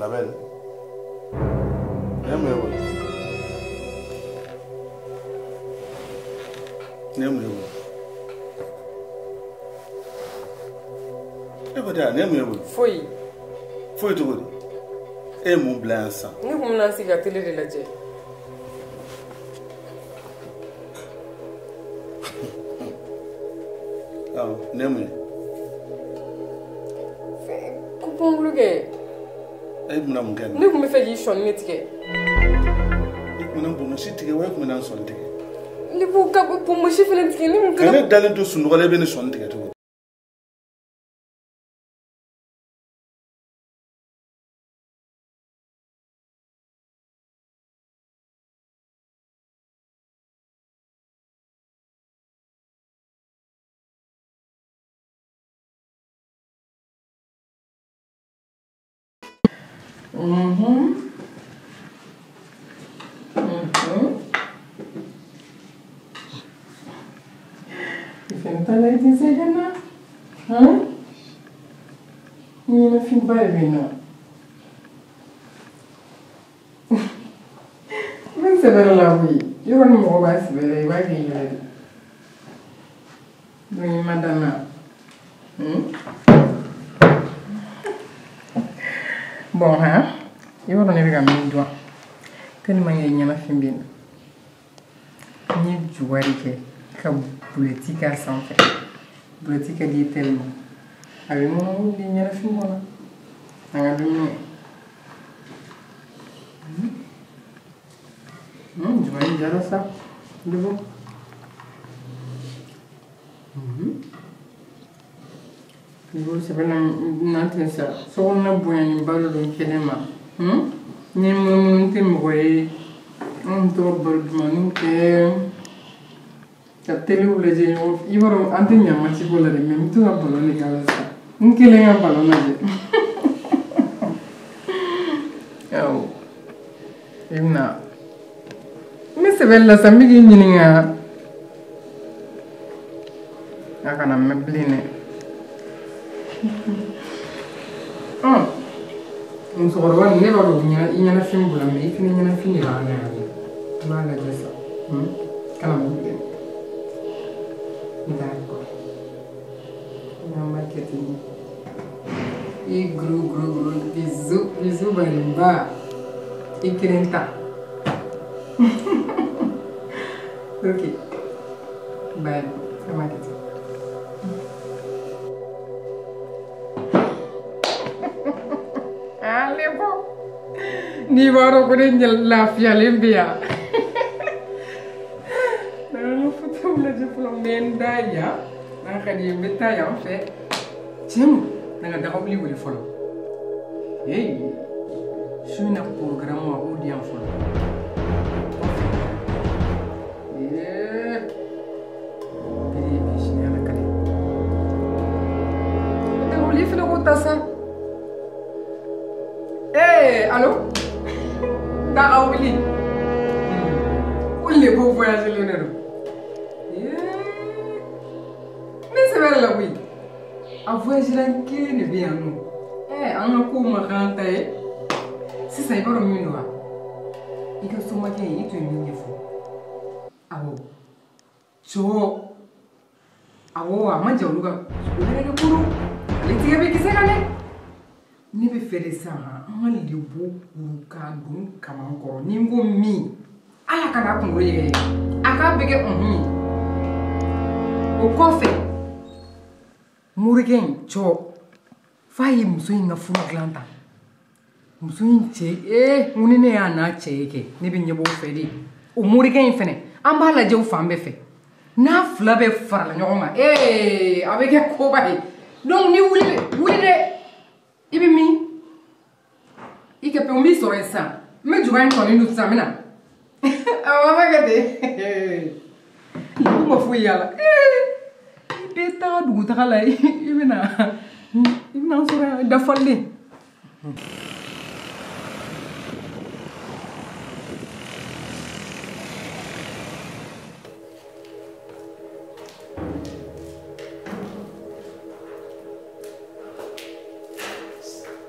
La belle. Ne mun ye? Ne mun ye? E ko tɛ, ne mun ye bolo? Foyi. Foyi cogo di? E ye mun bila yan sisan? Ne kun bɛna n sigi ka télé de lajɛ. Awɔ, ne mun ye? Coupon kɛ. E bɛna mun kɛ nin? Ne kun bɛ fɛ k'i sɔnni de tigɛ. I kun bɛna bonbonsi tigɛ wa i kun bɛna n sɔnni tigɛ? Ne b'o ka bonbonsi fana tigɛ, ne kun Ka ne dalen to sunɔgɔ la, e bɛ ne sɔnni tigɛ cogo di? Ɲɛnafin ba de bɛ n na. N bɛ n sɛbɛ la koyi. Yɔrɔ ni mɔgɔ b'a sɛbɛ la, i b'a kɛ i yɛrɛ de. Donc i ma da n na. Bon han, i b'a dɔn ne bɛ ka min dɔn. Tellement que ɲɛnafin bɛ n na. N ye juga de kɛ ka bulɛti k'a sanfɛ. Bulɛti ka di ye tellement. A bɛ nɔnɔ di ɲɛnafin kɔnɔ. An ka dumuni kɛ. Juga in diyara sa. Dugu. I b'o sɛbɛn na ten sa. Sokɔnɔna bonyaninba dɔ don kɛnɛ ma. Ni munumunu tɛ mɔgɔ ye. An bɛ to ka baro dumanniw kɛ. Ka telew lajɛ ɲɔgɔn fɛ. I b'a dɔn an tɛ ɲa match ko la dɛ, mais n bɛ to ka ballon de k'a la sisan. N kelen ka ballon lajɛ. Awɔ. I bɛna. N bɛ sɛbɛn la sa, n bɛ k'i ɲininka. A kana mɛn bilen dɛ. Musokɔrɔba nin, ne b'a dɔn i ɲɛnafin b'o la, mais i fana ɲɛnafin de b'a la yan. N b'a lajɛ sa. Kana mɛn bilen. D'accord. An b'a kɛ ten. I gros gros gros bisous bisous barinba. I kelen ta. Ok. Bye. An b'a kɛ ten. Ale bɔ. N'i b'a dɔn ko ne lafiyalen bɛ yan. N'an ka fotow lajɛ fɔlɔ, n bɛ n da yan. N'a ka di ye, n bɛ taa yan fɛ. Tiɲɛ don, na ka dagawuli wele fɔlɔ. Hey, su in na programme a b'o di yan fɔlɔ. Ee, bi de ye bi sini Ala ka di. Dagawuli fana k'o ta sa. Ee, allo? Dagawuli. Ko lebo voyage len de don. Ne sɛbɛ la koyi. A voyage la kelen de bɛ yan nɔ. An ka kow ma k'an ta ye. Sisan i b'a dɔn min don wa? I ka somakɛ in, i tun ye min ɲɛfɔ. Awɔ. Cɔ. Awɔ, a ma jan olu ka. O yɛrɛ de ko don. Ale tigɛ bɛ kisɛ kan dɛ. Ne bɛ fɛ de sisan, an ka lebu kuru k'a don kaman kɔrɔ. Ni n ko min, ala kana kunkolo yɛgɛyɛgɛ. A k'a bɛɛ kɛ unhun ye. O kɔfɛ, morikɛ in cɔ, f'a ye muso in ka furu dilan tan. Muso in cɛ, n ko ni ne y'a n'a cɛ ye kɛ, ne bɛ ɲɛbɔ o fɛ de. O morikɛ in fɛnɛ, an b'a lajɛ o fan bɛɛ fɛ. N'a fila bɛɛ farala ɲɔgɔn kan, a bɛ kɛ koba ye. Donc ni wuli wuli dɛ. I bɛ min? I kɛ pewu, n b'i sɔrɔ yen sisan. N bɛ juga in tɔnin dun sisan, n bɛ na. Awɔ, an b'a kɛ ten. Lebu ma foyi y'a la. I bɛ taga dugutaga la, i bɛ na n sɔrɔ yan dafalen.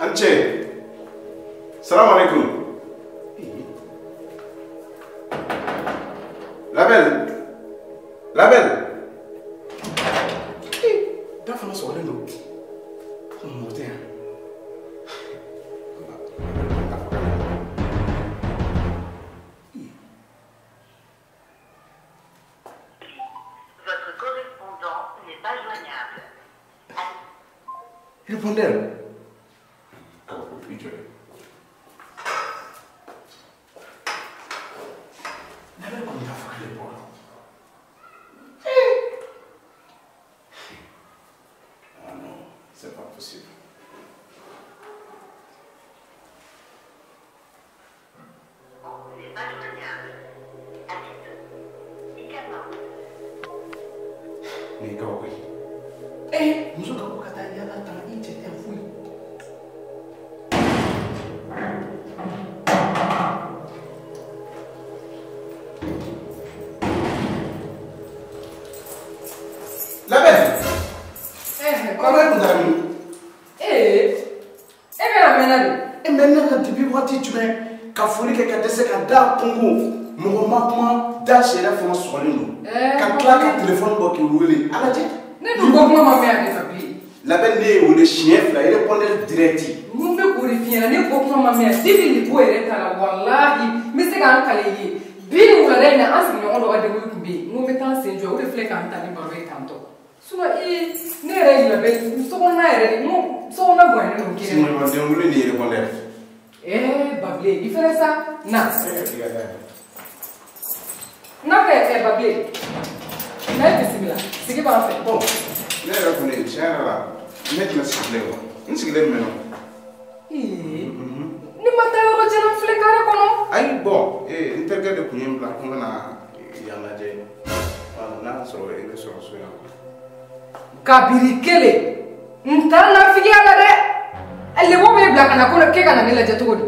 An cɛ. Salam alaikum. La belle. La belle. Da fana sɔgɔlen don. Mɔgɔ tɛ yan. Votre correspondant n'est pas joignable. Répondez. Kabako, i jɔ dɛ. La belle kɔni t'a fɔ k'ale bɔra. Ah non, c'est pas possible. N'est pas joignable. Ikama. Nin ye kabako ye. Muso ka bɔ ka taa yala tan i cɛ tɛ foyi. La belle. Kɔrɔ e kun taara min? E bɛ na mɛnna de. E mɛ ne ka depuis waati jumɛn ka foli kɛ ka dɛsɛ ka da kungo mɔgɔ ma kuma da sariya fana sɔgɔlen don. Ka tila ka telefɔni bɔ k'i wele a lajɛ. Ne dun bɔ kuma ma mɛn yan de Fabili. La belle ne ye wele siɲɛ 2 répondeur direct. Mun bɛ k'o de f'i ɲɛna ne bɔ kuma ma mɛn yan depuis nin ko yɛrɛ ta la walahi n bɛ se k'an kale i ye bi nin wulada in na an sigiɲɔgɔn dɔ ka denkuli tun bɛ yen n ko n bɛ taa n sen jɔ o de filɛ k'an ta ni baro ye tantɔ. Sinon ne yɛrɛ ye La belle sokɔnɔna yɛrɛ de n ko sokɔnɔna bonyalen don kelen. Sigiɲɔgɔn denkuli ni répondeur. Babile i fɛnɛ sa na. N'a kɛ Babile n'a ye bisimila sigi b'an fɛ. Bon ne yɛrɛ kɔni tiɲɛ yɛrɛ la ne tɛna sigi bilen wa n sigilen mɛnna. Ne ma taa yɔrɔ jan n filɛ kare kɔnɔ. Ayi bɔn n terikɛ de tun ye n bila ko n ka na yan lajɛ n'a y'a sɔrɔ i bɛ sɔrɔ so yan. Kabiri kelen n t'a nafigiya la dɛ. Lebo bɛ bila ka na ko k'e ka na ne lajɛ cogo di?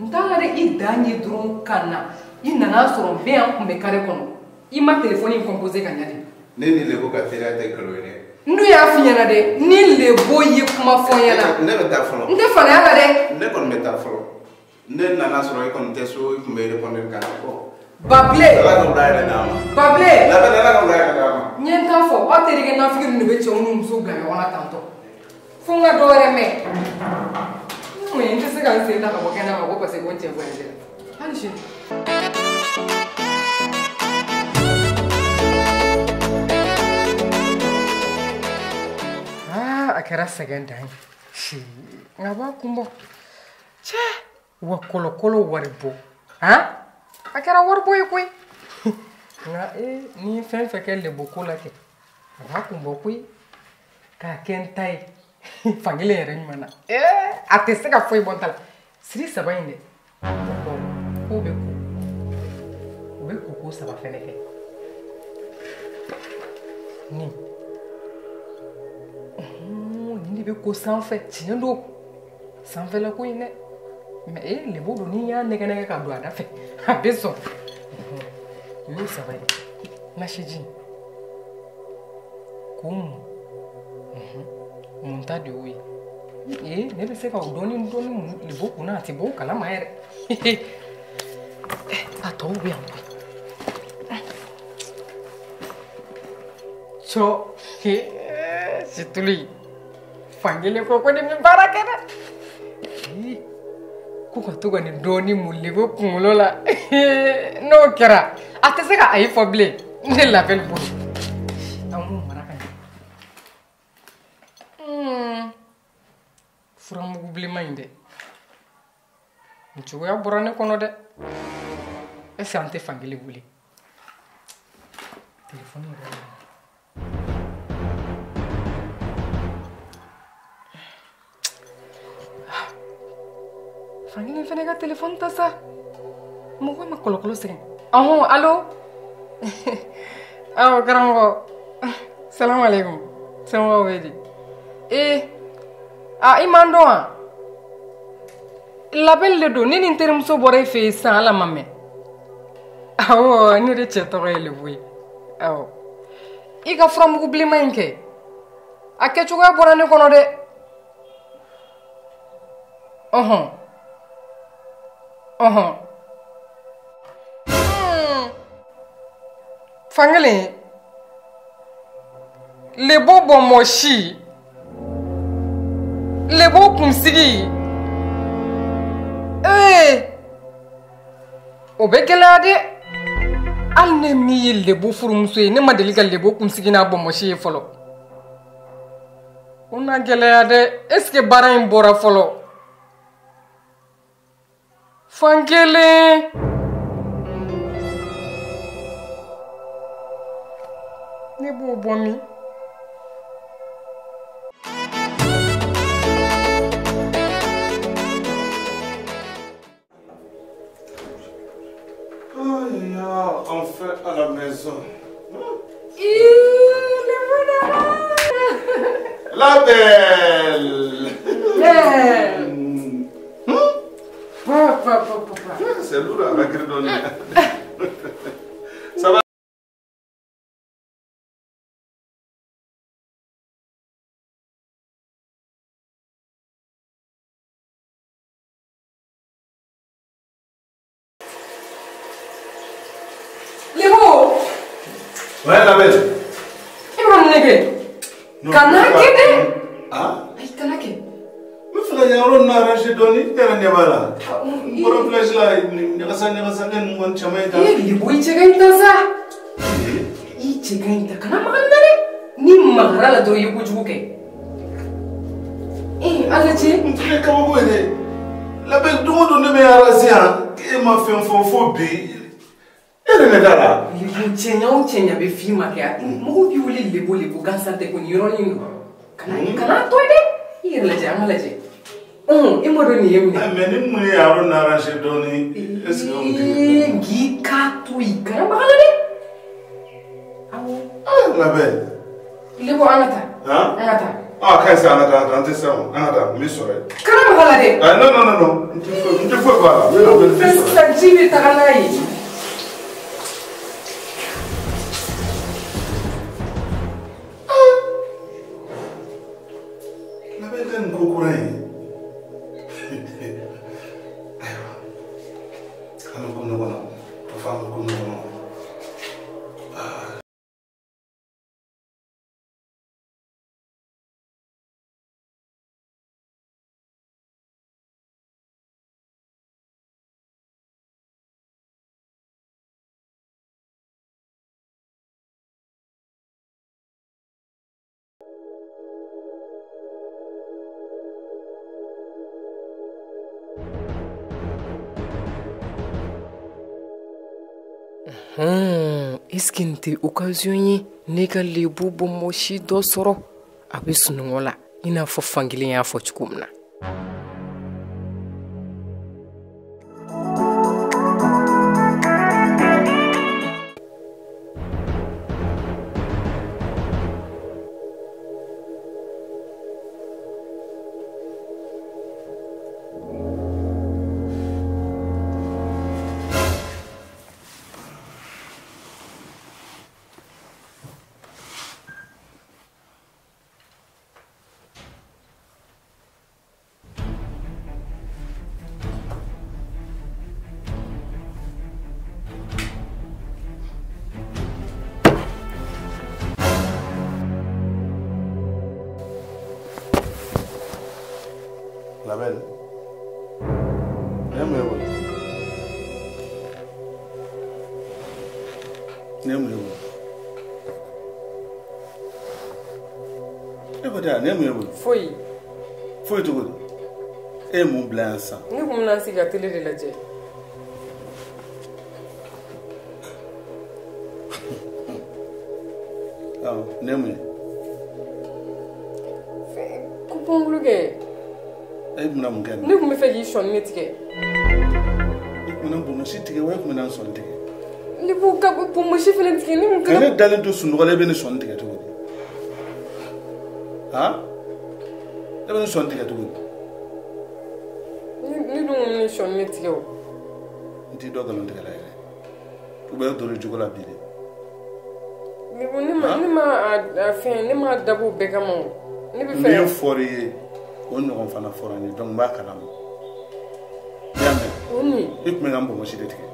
N t'a la dɛ i dan ye dɔrɔn ka na i nana sɔrɔ n bɛ yan kun bɛ kare kɔnɔ i ma telefɔni in composé ka ɲɛ de. Ne ni Lebo ka teriya tɛ nkalon ye dɛ. N dun y'a f'i ɲɛna dɛ ni Lebo ye kuma fɔ n ɲɛna. Ne bɛ taa fɔlɔ. N tɛ fanga la dɛ. Ne kɔni bɛ taa fɔlɔ. Ne nana sɔrɔ e kɔni tɛ so i tun bɛ répondeur kan. Babile. Ala ka wula yɛrɛ d'a ma. Babile. La belle Ala ka wula yɛrɛ d'a ma. N ye n ta fɔ aw terikɛ nafigi ninnu de bɛ cɛw n'u musow bila ɲɔgɔn na tantɔ. Fo n ka dɔ wɛrɛ mɛn. Mun ye n tɛ se ka n sen ta ka bɔ kɛnɛ ma ko parce que ko n cɛ voyagé la. Hali sini. A kɛra sɛgɛn dan ye. Si nka b'a kun bɔ. Cɛ wa kɔlɔkɔlɔ wari bɔ. Han? A kɛra wari bɔ ye koyi. Nka ni ye fɛn fɛn kɛ lebo ko la kɛ a b'a kun bɔ koyi. K'a kɛ n ta ye. Fankelen yɛrɛ ɲuman na. A tɛ se ka foyi bɔ n ta la. Siri 3 in dɛ. K'o bɛ ko. U bɛ koko 3 fɛnɛ kɛ. Nin. Nin de bɛ ko sanfɛ tiɲɛ don. Sanfɛla ko in dɛ. Mais lebo don n'i y'a nɛgɛ nɛgɛ ka don a da fɛ a bɛ sɔn. O y'o 3 ye. Nasiji. K'o mun. Mun ta de y'o ye. Ne bɛ se ka o dɔɔni dɔɔni mun lebo kunna a tɛ bɔ o kalama yɛrɛ. A tɔw bɛ yan koyi. Cɔ situlu in fankelen ko ko nin bɛ baara kɛ dɛ. Ko ka to ka nin dɔɔni mun lebo kunkolo la n'o kɛra a tɛ se ka ayi fɔ bilen ne La belle bolo. An b'o mara ka ɲɛ. Furamugu bilenman in dɛ nin cogoya bɔra ne kɔnɔ dɛ. Est ce que an tɛ fankelen wele? Telefɔni yɛrɛ la. Fankelen fɛnɛ ka telefɔni ta sa. Mɔgɔ ma kɔlɔkɔlɔ sɛgɛn. Ɔhɔn alo. Awɔ karamɔgɔ. Salamu aleykum. Somɔgɔw bɛ di? A i man dɔn wa? La belle de don ne ni n terimuso bɔra e fɛ yen sisan ala ma mɛn. Awɔ ne de cɛ tɔgɔ ye Lebo ye. Awɔ. I ka furamugu bilenman in kɛ. A kɛcogoya bɔra ne kɔnɔ dɛ. Ɔhɔn. Ɔhɔn. Fankelen. Lebo bɔnmɔsi. Lebo kunsigi. Ee! O bɛ gɛlɛya dɛ. Hali ne min ye lebo furumuso ye, ne ma deli ka lebo kunsigi n'a bɔnmɔsi ye fɔlɔ. O na gɛlɛya dɛ. Est ce que baara in bɔra fɔlɔ? Fankelen. Ne b'o bɔ min? Enfin à la maison. La belle. Papa, papa. C'est lourd avec le. Ça va? Ouais, la belle. I ma mun kɛ? Kana kɛ dɛ. Ah? Ayi, kana kɛ. N bɛ fɛ ka yan yɔrɔ ninnu arranger dɔɔni, e yɛrɛ ɲɛ b'a la. N bɔra plage la, ɲagasa ɲagasalen ninnu kɔni caman ye tan. E Lebo, i cɛ ka ɲi tan sa. I cɛ ka ɲi tan, kana maga nin na dɛ. N'i magara la dɔrɔn i ye kojugu kɛ. Ee, a lajɛ. N tɛ kɛ kabako ye dɛ. La belle, don o don ne bɛ arranger yan, e ma fɛn fɔ fo bi. E de bɛ da la. Lebo, cɛɲa o cɛɲa bɛ f'i ma kɛ, mɔgɔw b'i wele lebo lebo gansan tɛ ko nin yɔrɔnin don. Kana to yen dɛ. I yɛrɛ lajɛ, an ka lajɛ. E ma dɔn nin ye minɛ. Mais ni mun ye yɔrɔ nin arranger dɔɔni, est ce que o tun tɛ kɛ? N k'i k'a to yen, kana maga la dɛ. Awɔ. La belle. Lebo, an ka taa. Han? An ka taa. Ah, ka ɲi sa, an ka taa, an tɛ se o, an ka taa, n b'i sɔrɔ yen. Kana maga la dɛ. Ah, non, non, non, non, n tɛ foyi bɔ a la. Fɛn sisan ji bɛ taga n'a ye. Est-ce que nin tɛ occasion ye ne ka lebu bɔnmɔsi dɔ sɔrɔ a bɛ sunɔgɔ la i n'a fɔ fankelen y'a fɔ cogo min na. La belle. Ne mun ye bolo? Ne mun ye bolo? E ko tɛ, ne mun ye bolo? Foyi. Foyi cogo di? E ye mun bila yan sisan? Ne kun bɛna n sigi ka télé de lajɛ. Awɔ, ne mun ye? Ko pɔnkulu kɛ. E bɛna mun kɛ nin? Ne tun bɛ fɛ k'i sɔnni ne tigɛ. I tun bɛna bonbonsi tigɛ wa i tun bɛna n sɔnni tigɛ? Ne b'o ka bonbonsi fana tigɛ ne kun Ka ne dalen to sunɔgɔ la e bɛ ne sɔnni tigɛ cogo di? Han? E bɛ ne sɔnni tigɛ cogo di? Ne dun kun bɛ ne sɔnni ne tigɛ o. N t'i dɔn nkalon tigɛ la yɛrɛ. U bɛ don i jogo la bi dɛ. Ne ma a fɛn ne ma dabɔ o bɛɛ kama o. Ne bɛ fɛ. Min fɔr'i ye o ɲɔgɔn fana fɔra n ye donc n b'a kalama. I y'a mɛn? E tun bɛ ka n bonbonsi de tigɛ.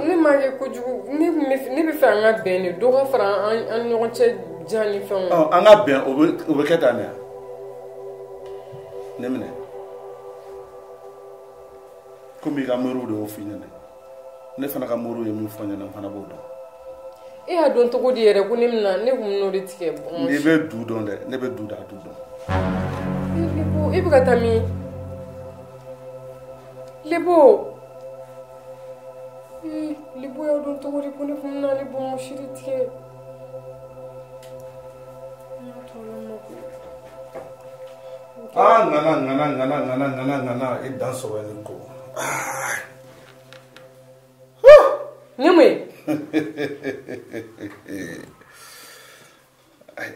Ne m'a kɛ kojugu, ne bɛ fɛ an ka bɛn de, dɔ ka fara an ɲɔgɔn cɛ jan ni fɛnw. An ka bɛn o bɛ kɛ tan de wa? Ne minɛ. Komi i ka moriw de y'o f'i ɲɛna. Ne fana ka moriw ye min fɔ n ɲɛna, n fana b'o dɔn. E y'a dɔn cogo di yɛrɛ ko ne bɛna ne kun bɛn'o de tigɛ? N'i bɛ du dɔn dɛ, ne bɛ du da du dɔn. Lebo, e bɛ ka taa min? Lebo. Lebo y'a dɔn cogo di ko ne kun bɛna ale bonbonsi de tigɛ? Ah, ŋana ŋana ŋana ŋana ŋana ŋana i dan sɔgɔ ni ko. Ni mun ye?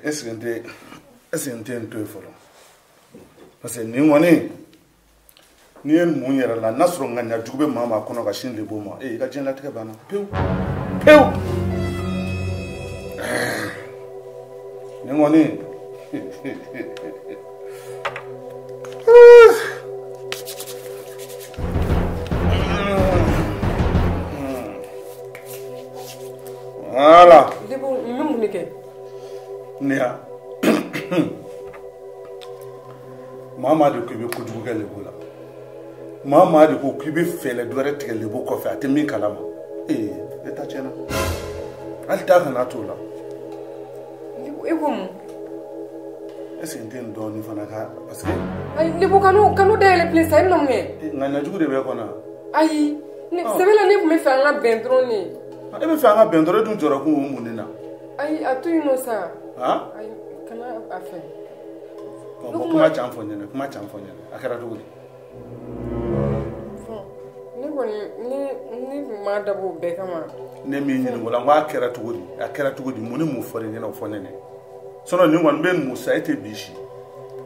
Est-ce que n tɛ n to yen fɔlɔ? Parce que nin kɔni n'i ye mun yɛrɛ la, n'a sɔrɔ ŋaniya jugu bɛ maa maa kɔnɔ ka sin lebo ma, i ka diɲɛlatigɛ banna pewu pewu. Nin kɔni. Voilà. Lebo, n bɛ mun de kɛ? Ne ya. Maa maa de ko i bɛ kojugu kɛ lebo la. Maa maa de ko k'i bɛ fɛɛrɛ dɔ wɛrɛ tigɛ lebo kɔfɛ a tɛ min kalama. Ee, e ta tiɲɛna. Hali taa kana t'o la. Lebo, e ko mun? Est-ce que n tɛ nin dɔɔnin fana ka parce que. Ayi, Lebo kanu dayɛlɛ bilen sa, e bɛna mun kɛ? Ŋaniya jugu de bɛ e kɔnɔ. Ayi, sɛbɛ la ne tun bɛ fɛ an ka bɛn dɔrɔn de. E bɛ fɛ an ka bɛn dɔrɔn, e dun jɔra kun o mun de na? Ayi, a to yen nɔ sa. Ayi, kana a fɛ. Bon, kuma can fɔ n ɲɛna, kuma can fɔ n ɲɛna. A kɛra cogo di? Ne kɔni, ne tun m'a dabɔ o bɛɛ kama. Ne m'i ɲininka o la, n ko a kɛra cogo di? A kɛra cogo di? Mun ni mun fɔra i ɲɛna o fɔ ne ɲɛna. Sinon nin kɔni bɛ mun sa, e tɛ bi si.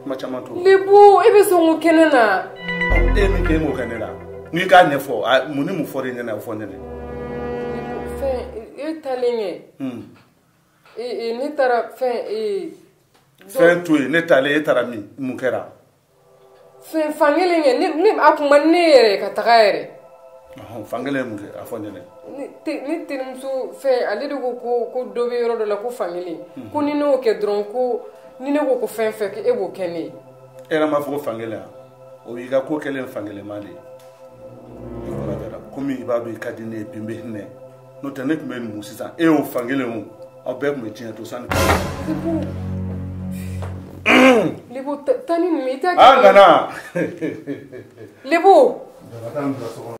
Kuma caman t'o la. Lebo, e bɛ sɔn k'o kɛ ne na? E ye min kɛ, e m'o kɛ ne la. N'i k'a ɲɛfɔ, mun ni mun fɔra i ɲɛna o fɔ ne ɲɛna. Fɛn, e taalen kɛ. Ne taara fɛn. Fɛn to yen, ne taalen, e taara min? Mun kɛra? Fɛn fankelen kɛ, ne a kun man ne yɛrɛ ka taga yɛrɛ. Fankelen ye mun kɛ? A fɔ n ɲɛna. Ne terimuso fɛn, ale de ko ko dɔ bɛ yɔrɔ dɔ la ko fankelen. Ko ni ne y'o kɛ dɔrɔn ko ni ne ko ko fɛn fɛn e b'o kɛ ne ye. E yɛrɛ m'a fɔ ko fankelen wa? O y'i ka ko kɛlen fankelenma de ye. I kunna jara komi i b'a dɔn i ka di ne ye bi n bɛ hinɛ. N'o tɛ ne tun bɛ mun sisan, e y'o fankelen o, aw bɛɛ tun bɛ tiɲɛ to sani. Lebo, taa ni nin ye, i t'a kɛ. Ah, nana. Lebo. Daba taa n bila so kɔnɔ.